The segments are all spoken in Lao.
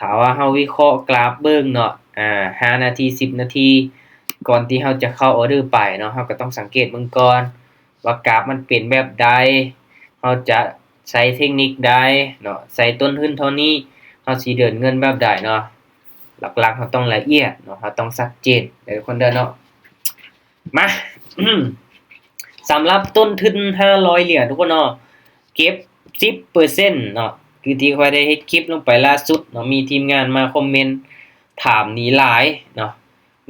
ຖ້າວ່າເຮົາວິເຄາະກຣາຟເບິ່ງເນາະ ອາ ຫ້ານາທີ ສິບນາທີ ກ່ອນທີ່ເຮົາຈະເຂົ້າອອເດີໄປເນາະ ເຮົາກໍຕ້ອງສັງເກດເບິ່ງກ່ອນວ່າກຣາຟມັນເປັນແບບໃດ ເຮົາຈະໃຊ້ເທັກນິກໃດເນາະ ໃຊ້ຕົ້ນທຶນເທົ່ານີ້ ເຮົາຊິເດີນເງິນແບບໃດເນາະ ຫຼັກໆເຮົາຕ້ອງລະອຽດເນາະ ເຮົາຕ້ອງຊັດເຈນເດີທຸກຄົນເດີເນາະ. ມາ ສຳລັບຕົ້ນທຶນຫ້າຮ້ອຍຫຼຽນທຸກຄົນເນາະ ເກັບສິບເປີເຊັນເນາະ ຄືທີ່ຂ້ອຍໄດ້ເຮັດຄລິບລົງໄປລ່າສຸດເນາະ ມີທີມງານມາຄອມເມັນຖາມນີ້ຫຼາຍເນາະ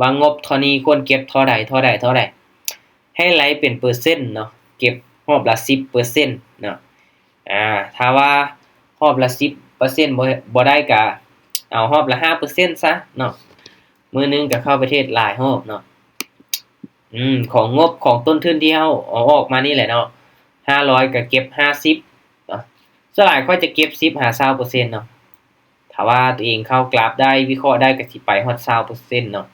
ວ່າງົບເທົ່ານີ້ຄວນເກັບເທົ່າໃດ ເທົ່າໃດ ເທົ່າໃດ ໃຫ້ໄລ່ເປັນເປີເຊັນເນາະ ເກັບຮອບລະສິບເປີເຊັນເນາະ ອາ ຖ້າວ່າຮອບລະສິບເປີເຊັນ ບໍ່ ບໍ່ໄດ້ກະເອົາຮອບລະຫ້າເປີເຊັນຊະເນາະ ມື້ໜຶ່ງກະເຂົ້າໄປເທຣດຫຼາຍຮອບເນາະ ອືມ ຂອງງົບຂອງຕົ້ນທຶນທີ່ເຮົາເອົາອອກມານີ້ແຫຼະເນາະ ຫ້າຮ້ອຍກະເກັບຫ້າສິບເນາະ ສ່ວນຫຼາຍຂ້ອຍຈະເກັບສິບຫາຊາວເປີເຊັນເນາະ ຖ້າວ່າຕົວເອງເຂົ້າກຣາຟໄດ້ ວິເຄາະໄດ້ ກໍຊິໄປຮອດຊາວເປີເຊັນເນາະ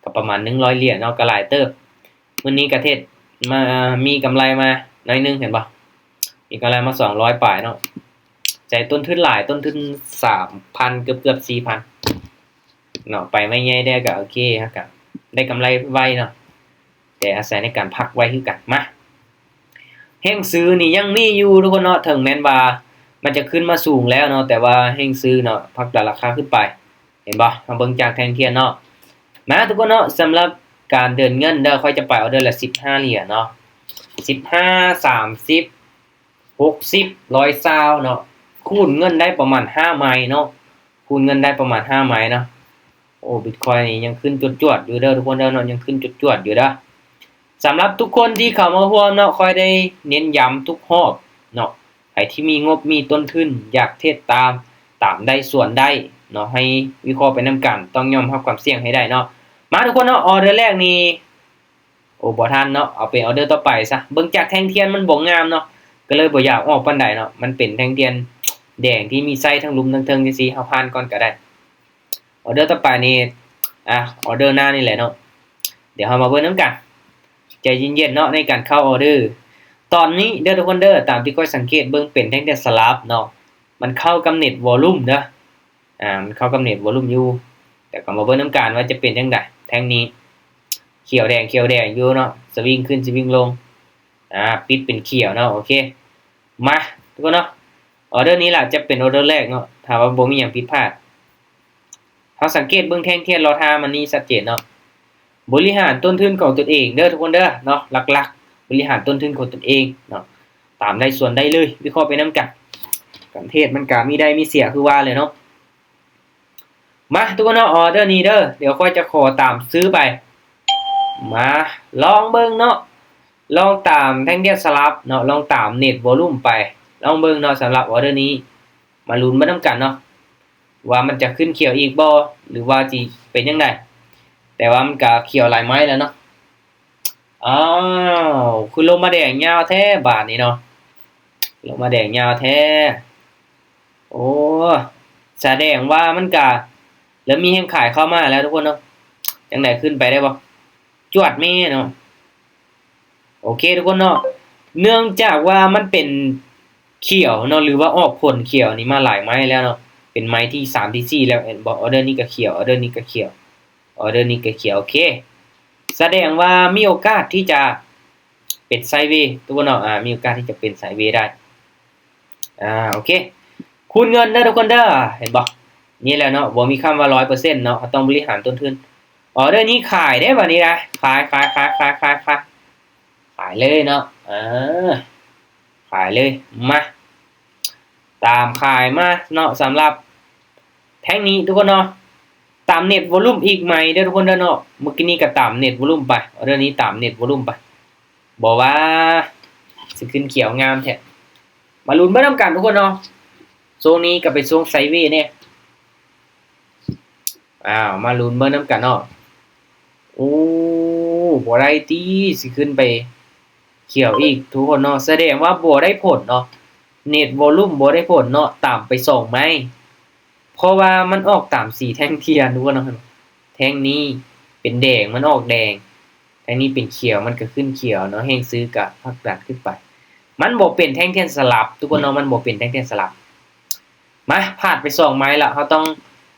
ກໍປະມານໜຶ່ງຮ້ອຍຫຼຽນເນາະ ກໍຫຼາຍເຕີບ. ມື້ນີ້ກະເທຣດມາ ມີກຳໄລມາໜ້ອຍໜຶ່ງ ເຫັນບໍ່? ມີກຳໄລມາສອງຮ້ອຍປາຍເນາະ ໃຊ້ຕົ້ນທຶນຫຼາຍ ຕົ້ນທຶນສາມພັນ ເກືອບໆສີ່ພັນເນາະ ໄປໄມ້ໃຫຍ່ແດ່ກະໂອເຄ ເຮົາກະໄດ້ກຳໄລໄວເນາະ ແຕ່ອາໄສໃນການພັກໄວ້ຄືກັນ. ມາ ແຮງຊື້ນີ້ຍັງມີຢູ່ທຸກຄົນເນາະ ເຖິງແມ່ນວ່າມັນຈະຂຶ້ນມາສູງແລ້ວເນາະ ແຕ່ວ່າແຮງຊື້ເນາະ ຜັກດັນລາຄາຂຶ້ນໄປ ເຫັນບໍ່? ເຮົາເບິ່ງຈາກແທ່ງທຽນເນາະ ມາທຸກຄົນເນາະ ສຳລັບການເດີນເງິນເດີ ຂ້ອຍຈະໄປອອເດີລະສິບຫ້າຫຼຽນເນາະ ສິບຫ້າ ສາມສິບ ຫົກສິບ ຮ້ອຍຊາວເນາະ ຄູນເງິນໄດ້ປະມານຫ້າໄມ້ເນາະ ຄູນເງິນໄດ້ປະມານຫ້າໄມ້ເນາະ. ໂອ້ ບິດຄອຍນີ້ຍັງຂຶ້ນຈວດໆຢູ່ເດີທຸກຄົນເດີເນາະ ຍັງຂຶ້ນຈວດໆຢູ່ເດີ. ສຳລັບທຸກຄົນທີ່ເຂົ້າມາຮ່ວມເນາະ ຂ້ອຍໄດ້ເນັ້ນຢ້ຳທຸກຮອບເນາະ ໃຜທີ່ມີງົບມີຕົ້ນທຶນ ຢາກເທຣດຕາມ ຕາມໄດ້ສ່ວນໄດ້ເນາະ ໃຫ້ວິເຄາະໄປນຳກັນ ຕ້ອງຍອມຮັບຄວາມສ່ຽງໃຫ້ໄດ້ເນາະ. ມາທຸກຄົນເນາະ ອອເດີແລກນີ້ ໂອ້ ບໍ່ທັນເນາະ ເອົາເປັນອອເດີຕໍ່ໄປຊະ ເບິ່ງຈາກແທ່ງທຽນມັນບໍ່ງາມເນາະ ກໍເລີຍບໍ່ຢາກອອກປານໃດເນາະ ມັນເປັນແທ່ງທຽນແດງທີ່ມີໄສ້ທັງລຸ່ມທັງເທິງຈັ່ງຊີ້ ເຮົາຜ່ານກ່ອນກໍໄດ້. ອອເດີຕໍ່ໄປນີ້ ອາ ອອເດີໜ້ານີ້ແຫຼະເນາະ ດຽວເຮົາມາເບິ່ງນຳກັນ ໃຈເຢັນໆເນາະ ໃນການເຂົ້າອອເດີ. ຕອນນີ້ເດີທຸກຄົນເດີ ຕາມທີ່ຂ້ອຍສັງເກດເບິ່ງເປັນແທ່ງທຽນສະຫຼັບເນາະ ມັນເຂົ້າກັບເນັດວໍລຸ່ມເດີ ອາ ມັນເຂົ້າກັບເນັດວໍລຸ່ມຢູ່ ແຕ່ກໍມາເບິ່ງນຳກັນວ່າຈະເປັນຈັ່ງໃດ. ແທ່ງນີ້ຂຽວແດງ ຂຽວແດງຢູ່ເນາະ ສະວິງຂຶ້ນສະວິງລົງ ອາ ປິດເປັນຂຽວເນາະ ໂອເຄ. ມາທຸກຄົນເນາະ ອອເດີນີ້ລະຈະເປັນອອເດີແລກເນາະ ຖ້າວ່າບໍ່ມີຫຍັງຜິດພາດ ເຮົາສັງເກດເບິ່ງແທ່ງທຽນລໍທ່າມັນນີ້ຊັດເຈນເນາະ ບໍລິຫານຕົ້ນທຶນຂອງຕົນເອງເດີທຸກຄົນເດີເນາະ ຫຼັກໆ ບໍລິຫານຕົ້ນທຶນຂອງຕົນເອງເນາະ ຕາມໄດ້ສ່ວນໄດ້ເລີຍ ວິເຄາະໄປນຳກັນ ການເທຣດມັນກະມີໄດ້ມີເສຍຄືວ່າແຫຼະເນາະ. ມາທຸກຄົນເນາະ ອອເດີນີ້ເດີ ດຽວຂ້ອຍຈະຂໍຕາມຊື້ໄປ ມາລອງເບິ່ງເນາະ ລອງຕາມແທ່ງທຽນສະຫຼັບເນາະ ລອງຕາມເນັດວໍລຸ່ມໄປ ລອງເບິ່ງເນາະ ສຳລັບອອເດີນີ້ ມາລຸ້ນໄປນຳກັນເນາະ ວ່າມັນຈະຂຶ້ນຂຽວອີກບໍ່ ຫຼືວ່າຊິເປັນຈັ່ງໃດ ແຕ່ວ່າມັນກະຂຽວຫຼາຍໄມ້ແລ້ວເນາະ. ອ້າວ ຄືລົງມາແດງຍາວແທ້ບາດນີ້ເນາະ ລົງມາແດງຍາວແທ້ ໂອ້ ສະແດງວ່າມັນກະເລີ່ມມີແຮງຂາຍເຂົ້າມາແລ້ວທຸກຄົນເນາະ ຈັ່ງໃດຂຶ້ນໄປໄດ້ບໍ່? ຈວດແມ່ເນາະ. ໂອເຄທຸກຄົນເນາະ ເນື່ອງຈາກວ່າມັນເປັນຂຽວເນາະ ຫຼືວ່າອອກຜົນຂຽວນີ້ມາຫຼາຍໄມ້ແລ້ວເນາະ ເປັນໄມ້ທີສາມທີສີ່ແລ້ວ ເຫັນບໍ່? ອອເດີນີ້ກໍຂຽວ ອອເດີນີ້ກໍຂຽວ ອອເດີນີ້ກໍຂຽວ ໂອເຄ ສະແດງວ່າມີໂອກາດທີ່ຈະເປັນໄຊເວທຸກຄົນເນາະ ອາ ມີໂອກາດທີ່ຈະເປັນໄຊເວໄດ້ ອາ ໂອເຄ ຄູນເງິນເດີທຸກຄົນເດີ ເຫັນບໍ່? ນີ້ແຫຼະເນາະ ບໍ່ມີຄຳວ່າຮ້ອຍເປີເຊັນເນາະ ເຮົາຕ້ອງບໍລິຫານຕົ້ນທຶນ. ອອເດີນີ້ຂາຍເດ້ບາດນີ້ນະ ຂາຍ ຂາຍ ຂາຍ ຂາຍ ຂາຍ ຂາຍເລີຍເນາະ ເອີ ຂາຍເລີຍ ມາ ຕາມຂາຍມາເນາະ ສຳລັບແທ່ງນີ້ທຸກຄົນເນາະ ຕາມເນັດວໍລຸ່ມອີກໃໝ່ເດີທຸກຄົນເດີເນາະ ມື້ກີ້ນີ້ກໍຕາມເນັດວໍລຸ່ມໄປ ອອເດີນີ້ຕາມເນັດວໍລຸ່ມໄປ ບໍ່ວ່າຊິຂຶ້ນຂຽວງາມແທ້ ມາລຸ້ນເບິ່ງນຳກັນທຸກຄົນເນາະ ຊ່ວງນີ້ກໍເປັນຊ່ວງໄຊເວແດ່ ອ້າວ ມາລຸ້ນເບິ່ງນຳກັນເນາະ ໂອ້ ບໍ່ໄດ້ຕິ ຊິຂຶ້ນໄປຂຽວອີກທຸກຄົນເນາະ ສະແດງວ່າບໍ່ໄດ້ຜົນເນາະ ເນັດວໍລຸ່ມບໍ່ໄດ້ຜົນເນາະ ຕາມໄປສອງໄມ້ ເພາະວ່າມັນອອກຕາມສີແທ່ງທຽນທຸກຄົນເນາະ ແທ່ງນີ້ເປັນແດງ ມັນອອກແດງ ແທ່ງນີ້ເປັນຂຽວ ມັນກໍຂຶ້ນຂຽວເນາະ ແຮງຊື້ກໍຜັກດັນຂຶ້ນໄປ ມັນບໍ່ເປັນແທ່ງທຽນສະຫຼັບທຸກຄົນເນາະ ມັນບໍ່ເປັນແທ່ງທຽນສະຫຼັບ ມາ ພາດໄປສອງໄມ້ລະ ເຮົາຕ້ອງ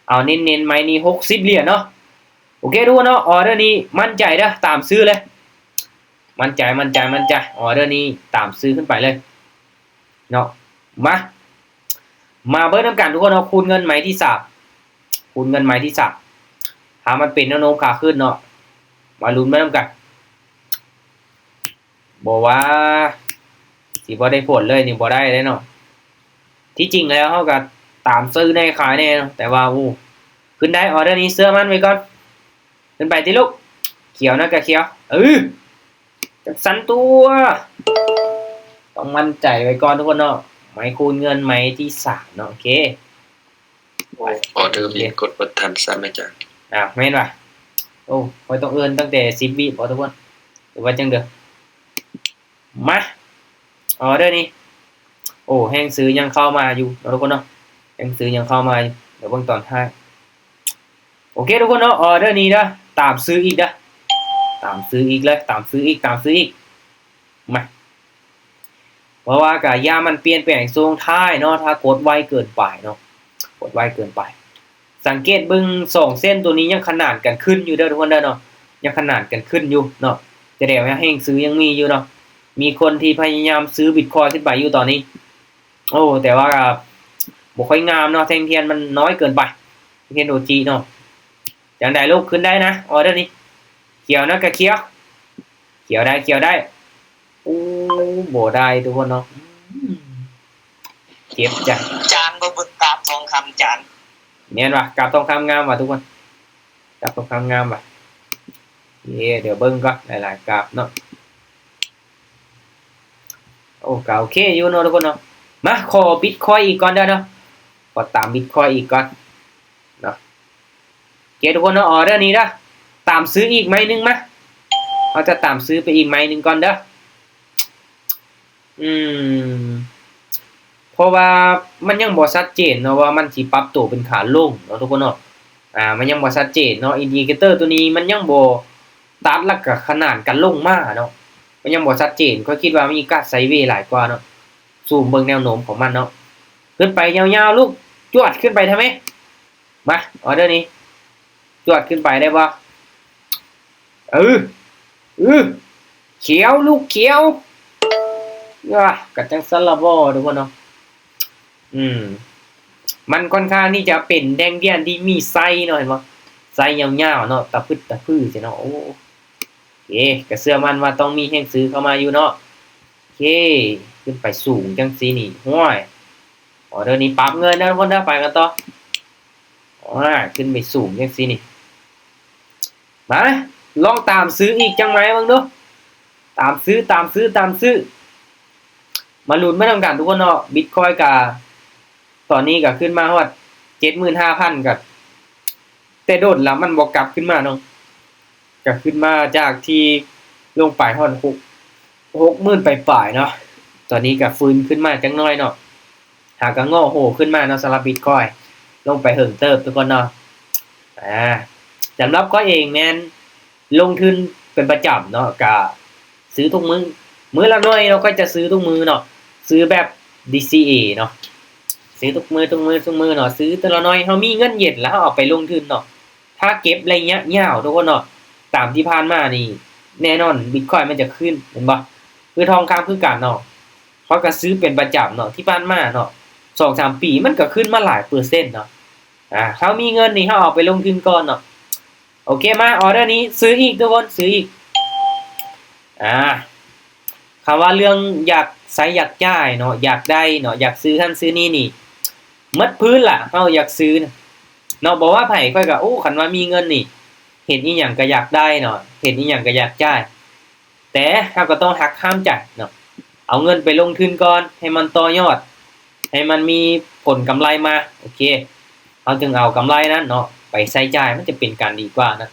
ເອົາເນັ້ນໆ ໄມ້ນີ້ຫົກສິບຫຼຽນເນາະ. ໂອເຄທຸກຄົນເນາະ ອໍເດີນີ້ໝັ້ນໃຈເດີ ຕາມຊື້ເລີຍ. ໝັ້ນໃຈ ໝັ້ນໃຈ ໝັ້ນໃຈ ອໍເດີນີ້ຕາມຊື້ຂຶ້ນໄປເລີຍເນາະ. ມາ ມາເບິ່ງນຳກັນທຸກຄົນເນາະ ຄູນເງິນໄມ້ທີສາມ ຄູນເງິນໄມ້ທີສາມ ຖ້າມັນເປັນແນວໂນ້ມຂາຂຶ້ນເນາະ ມາລຸ້ນເບິ່ງນຳກັນ. ບໍ່ວ່າຊິບໍ່ໄດ້ຜົນເລີຍນີ້ບໍ່ໄດ້ເດ້ເນາະ. ທີ່ຈິງແລ້ວເຮົາກໍຕາມຊື້ແດ່ຂາຍແດ່ເນາະ ແຕ່ວ່າ ໂອ້ ຂຶ້ນໄດ້ ອໍເດີນີ້ເຊື່ອໝັ້ນໄວ້ກ່ອນ. ຂຶ້ນໄປຕິລູກ ຂຽວນະກະຂຽວ ເອີ ຈັ່ງຊັ້ນຕົວະ ຕ້ອງໝັ້ນໃຈໄວ້ກ່ອນທຸກຄົນເນາະ. ໄມ້ຄູນເງິນໄມ້ທີສາມເນາະ ໂອເຄ. ອໍເດີມີກົດບໍ່ທັນຊ້ຳອາຈານ. ອ້າວ ແມ່ນຫວາ? ໂອ້ ຂ້ອຍຕ້ອງເອີ້ນຕັ້ງແຕ່ສິບວິບໍທຸກຄົນ ຫຼືວ່າຈັ່ງໃດ? ມາ ອໍເດີນີ້ ໂອ້ ແຮງຊື້ຍັງເຂົ້າມາຢູ່ເນາະທຸກຄົນເນາະ ແຮງຊື້ຍັງເຂົ້າມາຢູ່ ດຽວເບິ່ງຕອນທ້າຍ. ໂອເຄທຸກຄົນເນາະ ອໍເດີນີ້ເດີ ຕາມຊື້ອີກເດີ ຕາມຊື້ອີກເລີຍ ຕາມຊື້ອີກ ຕາມຊື້ອີກ ມາ. ເພາະວ່າກະຢ້ານມັນປ່ຽນແປງຊ່ວງທ້າຍເນາະ ຖ້າກົດໄວເກີນໄປເນາະ ກົດໄວເກີນໄປ. ສັງເກດເບິ່ງສອງເສັ້ນໂຕນີ້ຍັງຂະໜານກັນຂຶ້ນຢູ່ເດີທຸກຄົນເດີເນາະ ຍັງຂະໜານກັນຂຶ້ນຢູ່ເນາະ ສະແດງວ່າແຮງຊື້ຍັງມີຢູ່ເນາະ. ມີຄົນທີ່ພະຍາຍາມຊື້ບິດຄອຍຂຶ້ນໄປຢູ່ຕອນນີ້ ໂອ້ ແຕ່ວ່າບໍ່ຄ່ອຍງາມເນາະ ແທ່ງທຽນມັນນ້ອຍເກີນໄປ ເຫັນໂອຈີເນາະ. ຈັ່ງໃດລູກ ຂຶ້ນໄດ້ນະ ອໍເດີນີ້ ຂຽວນະກະຂຽວ ຂຽວໄດ້ ຂຽວໄດ້. ໂອ້ ບໍ່ໄດ້ທຸກຄົນເນາະ ເຈັບໃຈ. ຈານບໍ່ເບິ່ງກາບທອງຄຳຈານ. ແມ່ນຫວາ? ກາບທອງຄຳງາມຫວາທຸກຄົນ ກາບທອງຄຳງາມຫວາ? ເອີ ດຽວເບິ່ງກ່ອນ ຫຼາຍໆກາບເນາະ. ໂອ້ ກໍໂອເຄຢູ່ເນາະທຸກຄົນເນາະ. ມາ ຂໍບິດຄອຍອີກກ່ອນເດີເນາະ ຂໍຕາມບິດຄອຍອີກກ່ອນເນາະ. ໂອເຄທຸກຄົນເນາະ ອໍເດີນີ້ເດີ ຕາມຊື້ອີກໄມ້ໜຶ່ງມາ ເຮົາຈະຕາມຊື້ໄປອີກໄມ້ໜຶ່ງກ່ອນເດີ. ອືມ ເພາະວ່າມັນຍັງບໍ່ຊັດເຈນເນາະ ວ່າມັນຊິປັບໂຕເປັນຂາລົງເນາະທຸກຄົນເນາະ. ອາ ມັນຍັງບໍ່ຊັດເຈນເນາະ ອິນດິເຄເຕີໂຕນີ້ມັນຍັງບໍ່ຕັດ ແລ້ວກໍຂະໜານກັນລົງມາເນາະ ມັນຍັງບໍ່ຊັດເຈນ. ຂ້ອຍຄິດວ່າມີກາດໄຊເວຫຼາຍກວ່າເນາະ ຊູມເບິ່ງແນວໂນ້ມຂອງມັນເນາະ. ຂຶ້ນໄປຍາວໆລູກ ຈວດຂຶ້ນໄປທຳໄມ. ມາ ອໍເດີນີ້ ຈວດຂຶ້ນໄປໄດ້ບໍ່? ເອີ ອື ຂຽວລູກຂຽວ ອາ ກະຈັ່ງຊັ້ນລະບໍ່ທຸກຄົນເນາະ. ອືມ ມັນຄ່ອນຂ້າງທີ່ຈະເປັນແທ່ງທຽນທີ່ມີໄຊເນາະ ເຫັນບໍ່? ໄຊຍາວໆເນາະ ຕະພຶດຕະພືຊິເນາະ. ໂອເຄ ກະເຊື່ອໝັ້ນວ່າຕ້ອງມີແຮງຊື້ເຂົ້າມາຢູ່ເນາະ. ໂອເຄ ຂຶ້ນໄປສູງຈັ່ງຊີ້ນີ້ ໂອ້ຍ ອໍເດີນີ້ປັບເງິນເດີທຸກຄົນເດີ ໄປກັນຕໍ່. ອາ ຂຶ້ນໄປສູງຈັ່ງຊີ້ນີ້ ມາ ລອງຕາມຊື້ອີກຈັກໄມ້ເບິ່ງດູ ຕາມຊື້ ຕາມຊື້ ຕາມຊື້. ມາລຸ້ນໄປນຳກັນທຸກຄົນເນາະ. ບິດຄອຍກະຕອນນີ້ກະຂຶ້ນມາຮອດເຈັດໝື່ນຫ້າພັນ ກະແຕ່ດົນລະມັນບໍ່ກັບຂຶ້ນມາເນາະ ກະຂຶ້ນມາຈາກທີ່ລົງໄປຮອດຫົກ ຫົກໝື່ນປາຍໆເນາະ. ຕອນນີ້ກະຟື້ນຂຶ້ນມາຈັກໜ້ອຍເນາະ ຫາກະງໍໂຫຂຶ້ນມາເນາະ ສຳລັບບິດຄອຍ ລົງໄປເຫິງເຕີບທຸກຄົນເນາະ. ອາ ສຳລັບຂ້ອຍເອງແມ່ນລົງທຶນເປັນປະຈຳເນາະ ກະຊື້ທຸກມື້ ມື້ລະໜ້ອຍເນາະ ຂ້ອຍຈະຊື້ທຸກມື້ເນາະ ຊື້ແບບ ດີຊີເອ ເນາະ ຊື້ທຸກມື້ ທຸກມື້ ທຸກມື້ເນາະ ຊື້ແຕ່ລະໜ້ອຍ. ເຮົາມີເງິນເຢັນແລ້ວເຮົາເອົາໄປລົງທຶນເນາະ ຖ້າເກັບໄລຍະຍາວທຸກຄົນເນາະ ຕາມທີ່ຜ່ານມານີ້ ແນ່ນອນບິດຄອຍມັນຈະຂຶ້ນ ແມ່ນບໍ່? ຄືທອງຄຳຄືກັນເນາະ ເຮົາກໍຊື້ເປັນປະຈຳເນາະ ທີ່ຜ່ານມາເນາະ ສອງສາມປີມັນກໍຂຶ້ນມາຫຼາຍເປີເຊັນເນາະ. ອາ ເຮົາມີເງິນນີ້ເຮົາເອົາໄປລົງທຶນກ່ອນເນາະ. ໂອເຄ ມາ ອໍເດີນີ້ຊື້ອີກທຸກຄົນ ຊື້ອີກ. ອາ ຄຳວ່າເລື່ອງຢາກໃຊ້ຢາກຈ່າຍເນາະ ຢາກໄດ້ເນາະ ຢາກຊື້ຫັ້ນຊື້ນີ້ນີ້ ໝົດພື້ນລະ ເຮົາຢາກຊື້ນະເນາະ. ບໍ່ວ່າໃຜ ຂ້ອຍກໍ ໂອ້ ຄັນວ່າມີເງິນນີ້ ເຫັນອີ່ຫຍັງກໍຢາກໄດ້ເນາະ ເຫັນອີ່ຫຍັງກໍຢາກຈ່າຍ ແຕ່ເຮົາກໍຕ້ອງຫັກຫ້າມໃຈເນາະ ເອົາເງິນໄປລົງທຶນກ່ອນ ໃຫ້ມັນຕໍ່ຍອດ ໃຫ້ມັນມີຜົນກຳໄລມາ ໂອເຄ ເຮົາຈຶ່ງເອົາກຳໄລນັ້ນເນາະ ໄປໃຊ້ຈ່າຍ ມັນຈະເປັນການດີກວ່ານະ.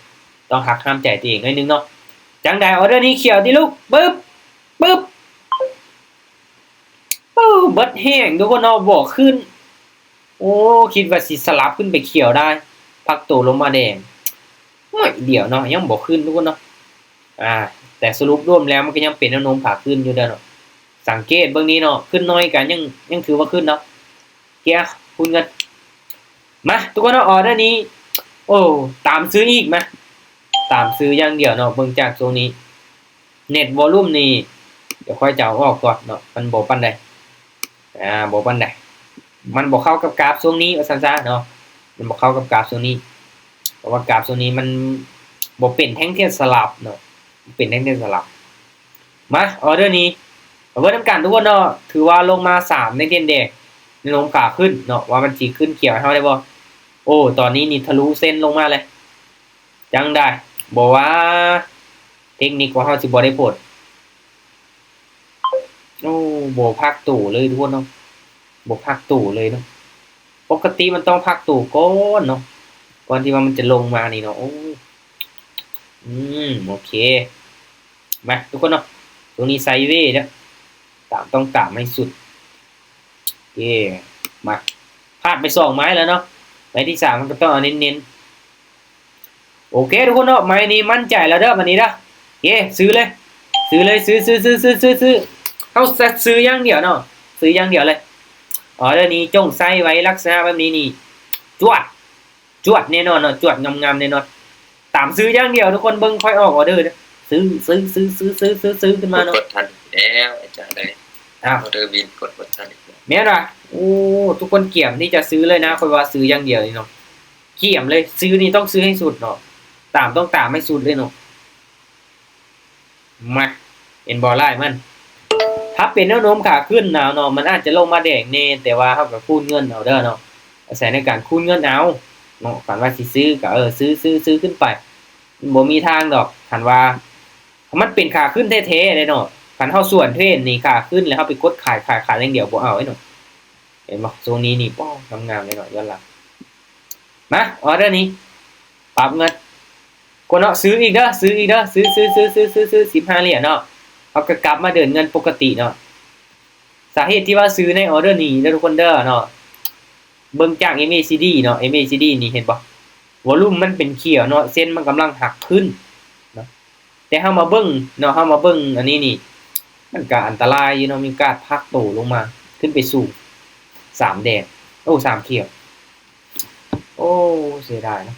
ຕ້ອງຫັກຫ້າມໃຈຕົວເອງໜ້ອຍໜຶ່ງເນາະ. ຈັ່ງໃດ ອໍເດີນີ້ຂຽວຕິລູກ ປຶບ ປຶບ ໂອ້ ເບິດແຮງທຸກຄົນເນາະ ບໍ່ຂຶ້ນ. ໂອ້ ຄິດວ່າຊິສະຫຼັບຂຶ້ນໄປຂຽວໄດ້ ພັກໂຕລົງມາແດງ ໜ້ອຍດຽວເນາະ ຍັງບໍ່ຂຶ້ນທຸກຄົນເນາະ. ອາ ແຕ່ສະຫຼຸບລວມແລ້ວມັນກໍຍັງເປັນແນວໂນ້ມຂາຂຶ້ນຢູ່ເດີເນາະ. ສັງເກດເບິ່ງນີ້ເນາະ ຂຶ້ນໜ້ອຍກໍຍັງ ຍັງຖືວ່າຂຶ້ນເນາະ. ເກຍຄູນເງິນ ມາ ທຸກຄົນເນາະ ອໍເດີນີ້ ໂອ້ ຕາມຊື້ອີກ ມາ ຕາມຊື້ຢ່າງດຽວເນາະ. ເບິ່ງຈາກຊ່ວງນີ້ ເນັດວໍລຸມນີ້ ດຽວຂ້ອຍຈະເອົາອອກກ່ອນເນາະ ມັນບໍ່ປານໃດ ອ່າ ບໍ່ປານໃດ ມັນບໍ່ເຂົ້າກັບກາບຊ່ວງນີ້ວ່າຊັ້ນຊະເນາະ ມັນບໍ່ເຂົ້າກັບກາບຊ່ວງນີ້ ເພາະວ່າກາບຊ່ວງນີ້ມັນບໍ່ເປັນແທ່ງທຽນສະຫຼັບເນາະ ເປັນແທ່ງທຽນສະຫຼັບ. ມາ ອໍເດີນີ້ ມາເບິ່ງນຳກັນທຸກຄົນເນາະ ຖືວ່າລົງມາສາມແທ່ງທຽນແດງ ແນວໂນ້ມຂາຂຶ້ນເນາະ ວ່າມັນຊິຂຶ້ນຂຽວໃຫ້ເຮົາໄດ້ບໍ່? ໂອ້ ຕອນນີ້ນີ້ທະລຸເສັ້ນລົງມາເລີຍ ຈັ່ງໃດ ບໍ່ວ່າເຕັກນິກຂອງເຮົາຊິບໍ່ໄດ້ຜົນ. ໂອ້ ບໍ່ພັກໂຕເລີຍທຸກຄົນເນາະ ບໍ່ພັກໂຕເລີຍເນາະ. ປົກກະຕິມັນຕ້ອງພັກໂຕກ່ອນເນາະ ກ່ອນທີ່ວ່າມັນຈະລົງມານີ້ເນາະ. ໂອ້ ອືມ ໂອເຄ ມາທຸກຄົນເນາະ ຕົງນີ້ໄຊເວເດີ ຕາມ ຕ້ອງຕາມໃຫ້ສຸດ. ເອ ມາ ພາດໄປສອງໄມ້ແລ້ວເນາະ ໄມ້ທີສາມມັນກໍຕ້ອງເອົາເນັ້ນໆ. ໂອເຄທຸກຄົນເນາະ ໄມ້ນີ້ໝັ້ນໃຈແລ້ວເດີ ບາດນີ້ເດີ. ເອ ຊື້ເລີຍ ຊື້ເລີຍ ຊື້ ຊື້ ຊື້ ຊື້ ຊື້ ເຮົາຈະຊື້ຢ່າງດຽວເນາະ ຊື້ຢ່າງດຽວເລີຍ. ອໍເດີນີ້ຈົ່ງໃສ່ໄວ້ລັກສະນະແບບນີ້ນີ້ ຈວດ ຈວດແນ່ນອນເນາະ ຈວດງາມໆແນ່ນອນ. ຕາມຊື້ຢ່າງດຽວທຸກຄົນ ເບິ່ງຄ່ອຍອອກອໍເດີເດີ ຊື້ ຊື້ ຊື້ ຊື້ ຊື້ ຊື້ ຊື້ຂຶ້ນມາເນາະ. ກົດບໍ່ທັນແລ້ວອາຈານເອີຍ ອ້າວ ອໍເດີບິນ ກົດບໍ່ທັນອີກແລ້ວ ແມ່ນຫວາ? ໂອ້ ທຸກຄົນກຽມທີ່ຈະຊື້ເລີຍນະ ຂ້ອຍວ່າຊື້ຢ່າງດຽວນີ້ເນາະ ກຽມເລີຍ ຊື້ນີ້ຕ້ອງຊື້ໃຫ້ສຸດເນາະ ຕາມ ຕ້ອງຕາມໃຫ້ສຸດເລີຍເນາະ. ມາ ເຫັນບໍ່ລາຍມັນ ຖ້າເປັນແນວໂນ້ມຂາຂຶ້ນນະເນາະ ມັນອາດຈະລົງມາແດງແດ່ ແຕ່ວ່າເຮົາກໍຄູນເງິນເອົາເດີເນາະ ອາໄສໃນການຄູນເງິນເອົາເນາະ. ຄັນວ່າຊິຊື້ກໍ ເອີ ຊື້ ຊື້ ຊື້ຂຶ້ນໄປ ມັນບໍ່ມີທາງດອກ ຄັນວ່າ ມັນເປັນຂາຂຶ້ນແທ້ໆເດ້ເນາະ. ຄັນເຮົາສວນເທຣນນີ້ ຂາຂຶ້ນແລ້ວເຮົາໄປກົດຂາຍ ຂາຍ ຂາຍຢ່າງດຽວ ບໍ່ເອົາເດ້ເນາະ. ເຫັນບໍ່ ຊ່ວງນີ້ນີ້ ປ້ອ ງາມໆເດ້ເນາະ ຍ້ອນຫຼັງ. ມາ ອໍເດີນີ້ ປັບເງິນ ກົດເນາະ ຊື້ອີກເດີ ຊື້ອີກເດີ ຊື້ ຊື້ ຊື້ ຊື້ ຊື້ ຊື້ ສິບຫ້າຫຼຽນເນາະ ເຮົາກໍກັບມາເດີນເງິນປົກກະຕິເນາະ. ສາເຫດທີ່ວ່າຊື້ໃນອໍເດີນີ້ເດີທຸກຄົນເດີເນາະ ເບິ່ງຈາກ ເອັມ ເອ ຊີ ດີ ເນາະ ເອັມ ເອ ຊີ ດີ ນີ້ ເຫັນບໍ່ ວໍລຸມມັນເປັນຂຽວເນາະ ເສັ້ນມັນກຳລັງຫັກຂຶ້ນເນາະ. ແຕ່ເຮົາມາເບິ່ງເນາະ ເຮົາມາເບິ່ງອັນນີ້ນີ້ ມັນກະອັນຕະລາຍຢູ່ເນາະ ມີໂອກາດພັກໂຕລົງມາ ຂຶ້ນໄປສູງ ສາມແດງ ໂອ້ ສາມຂຽວ ໂອ້ ເສຍດາຍເນາະ.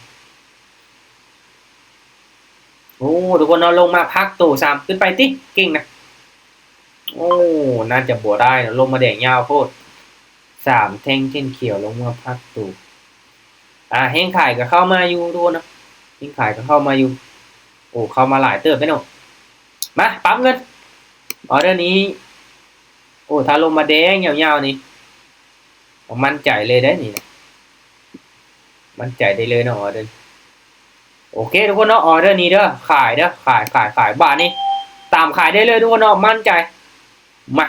ໂອ້ ທຸກຄົນເນາະ ລົງມາພັກໂຕຊ້ຳ ຂຶ້ນໄປຕິ ເກັ່ງນະ. ໂອ້ ໜ້າຈະບໍ່ໄດ້ເນາະ ລົງມາແດງຍາວໂພດ ສາມແທ່ງຂຽວລົງມາພັກໂຕ. ອ່າ ແຮງຂາຍກໍເຂົ້າມາຢູ່ທຸກຄົນເນາະ ແຮງຂາຍກໍເຂົ້າມາຢູ່. ໂອ້ ເຂົ້າມາຫຼາຍເຕີບເດ້ເນາະ. ມາ ປັບເງິນ ອໍເດີນີ້ ໂອ້ ຖ້າລົງມາແດງຍາວໆນີ້ ໝັ້ນໃຈເລີຍເດ້ນີ້ນະ ໝັ້ນໃຈໄດ້ເລີຍເນາະ ອໍເດີ. ໂອເຄທຸກຄົນເນາະ ອໍເດີນີ້ເດີ ຂາຍເດີ ຂາຍ ຂາຍ ຂາຍ ບາດນີ້ ຕາມຂາຍໄດ້ເລີຍທຸກຄົນເນາະ ໝັ້ນໃຈ. ມາ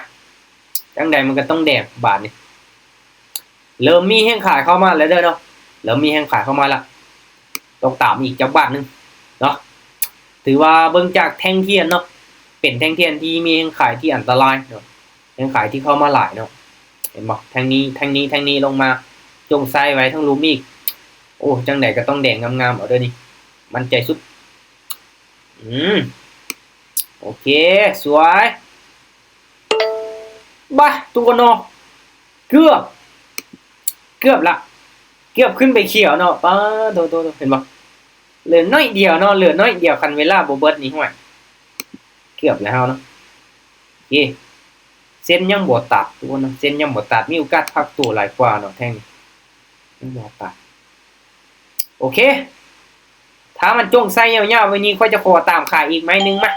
ຈັ່ງໃດມັນກໍຕ້ອງແດງບາດນີ້ ເລີ່ມມີແຮງຂາຍເຂົ້າມາແລ້ວເດີເນາະ ເລີ່ມມີແຮງຂາຍເຂົ້າມາແລ້ວ ຕ້ອງຕາມອີກຈັກບາດໜຶ່ງເນາະ. ຖືວ່າເບິ່ງຈາກແທ່ງທຽນເນາະ ເປັນແທ່ງທຽນທີ່ມີແຮງຂາຍທີ່ອັນຕະລາຍເນາະ ແຮງຂາຍທີ່ເຂົ້າມາຫຼາຍເນາະ. ເຫັນບໍ່ ແທ່ງນີ້ ແທ່ງນີ້ ແທ່ງນີ້ລົງມາ ຈົ່ງໃສ່ໄວ້ທາງລຸ່ມອີກ. ໂອ້ ຈັ່ງໃດກໍຕ້ອງແດງງາມໆ ອໍເດີນີ້ ໝັ້ນໃຈສຸດ. ອືມ ໂອເຄ ສວຍ. ບາ ທຸກຄົນເນາະ ເກືອບ ເກືອບລະ ເກືອບຂຶ້ນໄປຂຽວເນາະ. ປາໂທ ໂທ ໂທ ເຫັນບໍ່ ເຫຼືອໜ້ອຍດຽວເນາະ ເຫຼືອໜ້ອຍດຽວ ຄັນເວລາບໍ່ເບິດນີ້ ຫ້ວຍ ເກືອບແລ້ວເນາະ. ເອີ ເສັ້ນຍັງບໍ່ຕັດ ທຸກຄົນເນາະ ເສັ້ນຍັງບໍ່ຕັດ ມີໂອກາດພັກໂຕຫຼາຍກວ່າເນາະ ແທ່ງນີ້ ຍັງບໍ່ຕັດ. ໂອເຄ ຖ້າມັນຈົ່ງໃສ່ຍາວໆ ແບບນີ້ ຂ້ອຍຈະຂໍຕາມຂາຍອີກໄມ້ໜຶ່ງ ມາ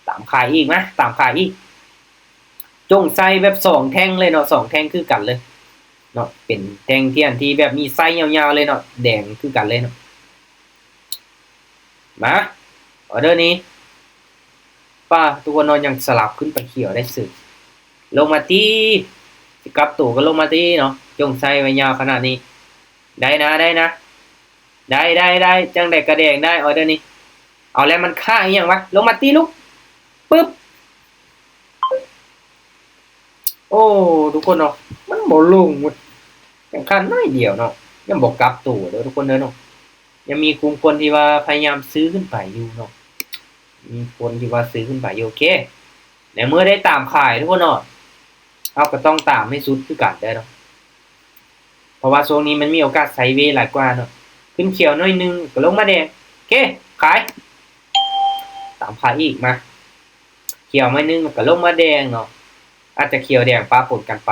ຕາມຂາຍອີກ ມາ ຕາມຂາຍອີກ. ຈົ່ງໃສ່ແບບສອງແທ່ງເລີຍເນາະ ສອງແທ່ງຄືກັນເລີຍເນາະ ເປັນແທ່ງທຽນທີ່ແບບມີໄສ້ຍາວໆເລີຍເນາະ ແດງຄືກັນເລີຍເນາະ. ມາ ອໍເດີນີ້ ປ້າ ທຸກຄົນເນາະ ຍັງສະຫຼັບຂຶ້ນໄປຂຽວໄດ້ເສີຍ. ລົງມາຕິ ຊິກັບໂຕກໍລົງມາຕິເນາະ ຈົ່ງໃສ່ໄວ້ຍາວຂະໜາດນີ້. ໄດ້ນະ ໄດ້ນະ ໄດ້ ໄດ້ ໄດ້ ຈັ່ງໃດກະແດງໄດ້ ອໍເດີນີ້. ເອົາແລ້ວ ມັນຄ່າອີ່ຫຍັງວະ ລົງມາຕິລູກ ປຶບ. ໂອ້ ທຸກຄົນເນາະ ມັນບໍ່ລົງເວີຍ ຍັງຂາດໜ້ອຍດຽວເນາະ ຍັງບໍ່ກັບໂຕເດີທຸກຄົນເດີເນາະ. ຍັງມີກຸ່ມຄົນທີ່ວ່າພະຍາຍາມຊື້ຂຶ້ນໄປຢູ່ເນາະ ມີຄົນທີ່ວ່າຊື້ຂຶ້ນໄປຢູ່. ໂອເຄ ໃນເມື່ອໄດ້ຕາມຂາຍທຸກຄົນເນາະ ເຮົາກໍຕ້ອງຕາມໃຫ້ສຸດຄືກັນໄດ້ເນາະ. ະວ່າຊ່ວງນີ້ມັນມີໂອກາດໄຊເວຫຼາຍກວ່າເນາະ. ຂຶ້ນຂຽວໜ້ອຍໜຶ່ງກໍລົງມາແດງ. ໂອເຄ ຂາຍ. ຕາມຂາຍອີກ. ມາ ຂຽວໜ້ອຍໜຶ່ງກໍລົງມາແດງເນາະ, ອາດຈະຂຽວແດງປະປົນກັນໄປ